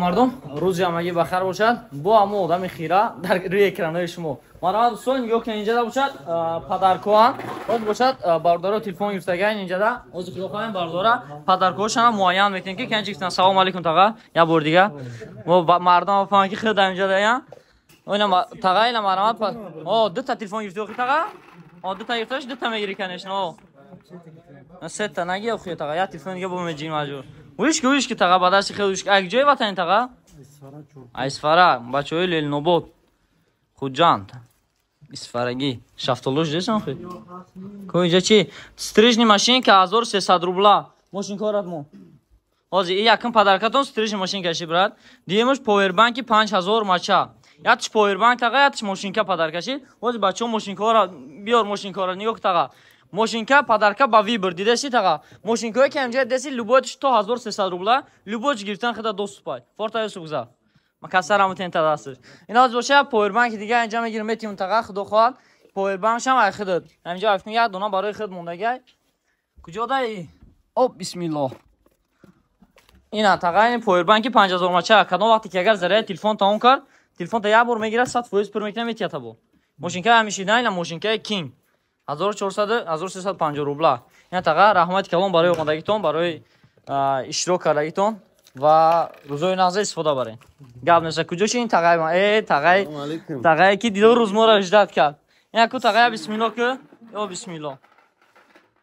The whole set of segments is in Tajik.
Мардум, рӯзи ҳамагӣ бахайр бошад. Бо ҳамо одами хира дар рӯи экранои шумо. Марҳамат, дӯстон, нигоҳ кунед, инҷада бошад подаркоа. Боз бошад бародаро телефон гирифтаган инҷада. Ҳозир худо хоҳем бародара подаркоашам муайян мекунем ки кан чӣ. Салом алейкум, таға. Як бор дига. Мо мардум фаҳманд ки худ дар инҷадаям. Ина таға, ина марҳамат. О, дута телефон гирифти охи таға? О, дута гирифташ, дута мегири, конечно. О. Сета наги охи таға, як телефон дига бо меҷим маҷбур. Вишки, вишки таға, ба дасти хел вишки. Ак ҷои ватани таға? Айсфара, бачаҳои Ленинобод. Хуҷанд. Исфарагӣ. Шафтолуш десан хи? Ко инҷа чи? Стрижный машинка 1300 рубла. Мошинкорат мо. Ҳозир и якум подаркатон стрижный машинка ши, брат. Дуюмаш повербанки 5000 мача. Ятиш повербанк таға, ятиш мошинка подарка ши. Ҳозир бачаҳо мошинкора биёр, мошинкора нигоҳ таға. Мошинка подарка ба выбор дидаси таға. Мошинкое ки ҳамҷа деси, любойтш то 1300 рубла, любойш гирифтан хида доступай. Форта юсуф гузар. Ма касарам тента дасташ. Ина ҳозир боша повербанки дига инҷа мегирем метим таға, худо хоҳад. Повербанкшам ай худат. Ҳаминҷа афтун як дона барои худ мондагай. Куҷо дай? Оп, бисмиллоҳ. Ина таға, ин повербанки 5000 мача. Кадом вақте ки агар заряди телефон тамом кард, телефон та як бор мегирад, 100% пур мекунад, метията бо. Мошинка ҳамишида, ина мошинкаи Кинг. 1400, 1350 рубла. Ина таға, раҳмати калон барои омадагитон, барои иштирок кардагитон ва рӯзои нағза истифода баред. Гап неста. Куҷо ши ин тағаи ма? Э, тағаи, тағае ки дидо рӯз моро ждать кард. Ина ку тағая, бисмилло ку. Ё бисмилло.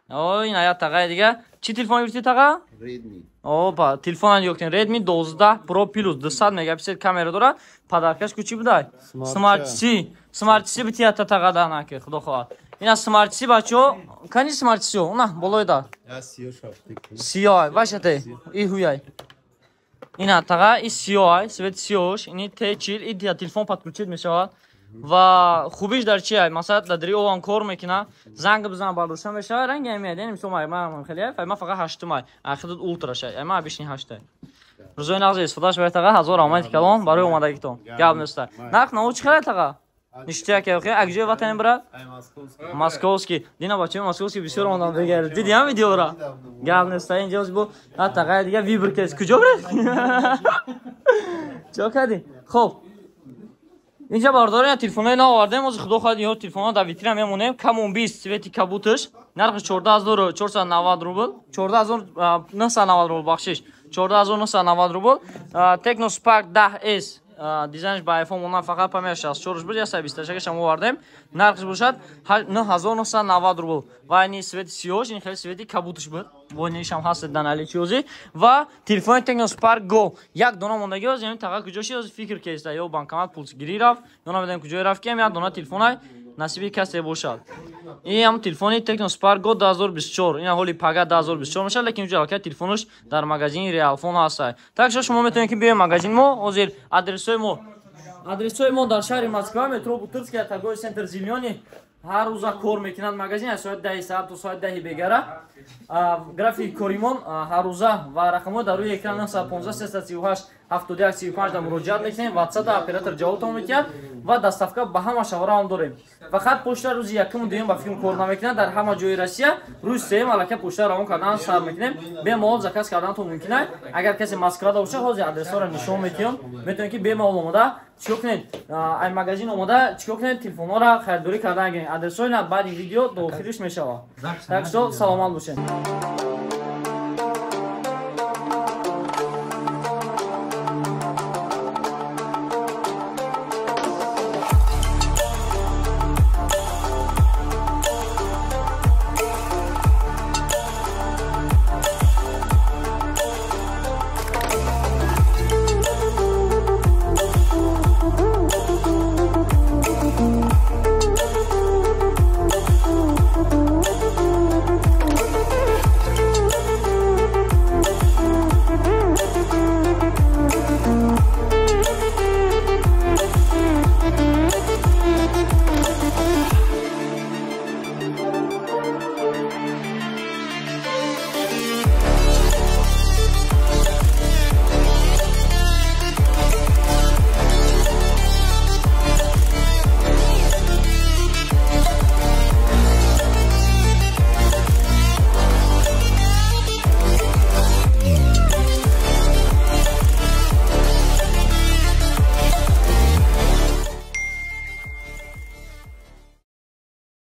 О, ина я тағаи дига. Чӣ телефон гирифти таға? Redmi. Опа, телефон нигоҳ кунед. Redmi 12 Pro Plus 200 мегапиксел камера дорад. Подаркаш ку чӣ будай? Smart C. Smart C битията таға дана ки, худо хоҳад. Ина Smart C, бачаҳо, кани Smart C? Уна болои да. Я сиё шафтик. Сиёҳ, вашате. И ҳуяй. Ина таға, и сиёҳ, цвет сиёш, ини Т40, и телефон подключить мешавад. Ва хубиш дар чи ай? Масалан, дар дари овам кор мекуна, занг бизан, бардошта мешавад, ранги ами яъне мисол ман хеле ай, ман фақат ҳаштум ай, ахидат ултра шай, ай ман обычный ҳаштай. Рӯзои нағз истифодаш баред таға, ҳазор раҳмати калон барои омадагитон. Гап неста. Нарх наво чӣ хеле таға? Ништяк охи, ак ҷои ватани, брат? Московский. Дина бачаи московский бисёр омадан бегар. Диди ҳам видеора? Гап неста, инҷо бо на тағаи дига выбор кес. Куҷо бред? Чо кардӣ? Хоб. Инҷа бардорем телефонҳои нав овардем, ҳозир худо хоҳад ё телефонҳо дар витрина мемонем. Камон 20 цвети кабуташ, нархи 14490 рубл, 14990 рубл, бахшиш, 14990 рубл. Tecno Spark 10S, дизайнш ба iPhone монанд, фақат память 64 буд, 128 шам овардем. Нархш бошад 9990 рубл. Ва ини цвети сиёш, ин хеле цвети кабуташ буд. Бо инишам ҳаст дар наличии ҳозир. Ва телефони Tecno Spark Go як дона мондагӣ ҳозир, ҳамин таға куҷо ши, ҳозир фикр кеста, ё банкомат пулгирӣ рафт, ё намедонем куҷое рафт, ки ҳам як дона телефонай насиби касе бошад. Ин ҳам телефони Tecno Spark Go 2024. Ин ҳоли пага 2024 мешавад, лекин уҷо аллакай телефонаш дар магазини Realphone ҳаст. Так шо шумо метавонед ки биёед магазин мо, ҳозир адресҳои мо дар шаҳри Москва, метро Бутырская, торговый центр Зелёный. Ҳар рӯза кор мекунад магазин аз соати 10 саат то соати 10 бегара. Графики коримон ҳаррӯза ва рақамҳои дар рӯи экран 915 338 71 35 да муроҷиат мекунем. WhatsApp оператор ҷавобтон метиҳад ва доставка ба ҳама шаҳрҳо ҳам дорем. Фақат почта рӯзи якуму дуюм ба филм кор намекунад дар ҳама ҷои Россия. Рӯзи сеюм аллакай почта равон кардан сар мекунем. Бемалол заказ карданатон мумкин аст. Агар касе Москвада бошад, ҳозир адресҳоро нишон метиҳам. Метавонед ки бемалол омода чикор кунед, ай магазин омода чикор кунед, телефонҳоро харидорӣ кардан гиред. Адресҳои на баъди видео дохилиш мешавад. Так что саломат бошед.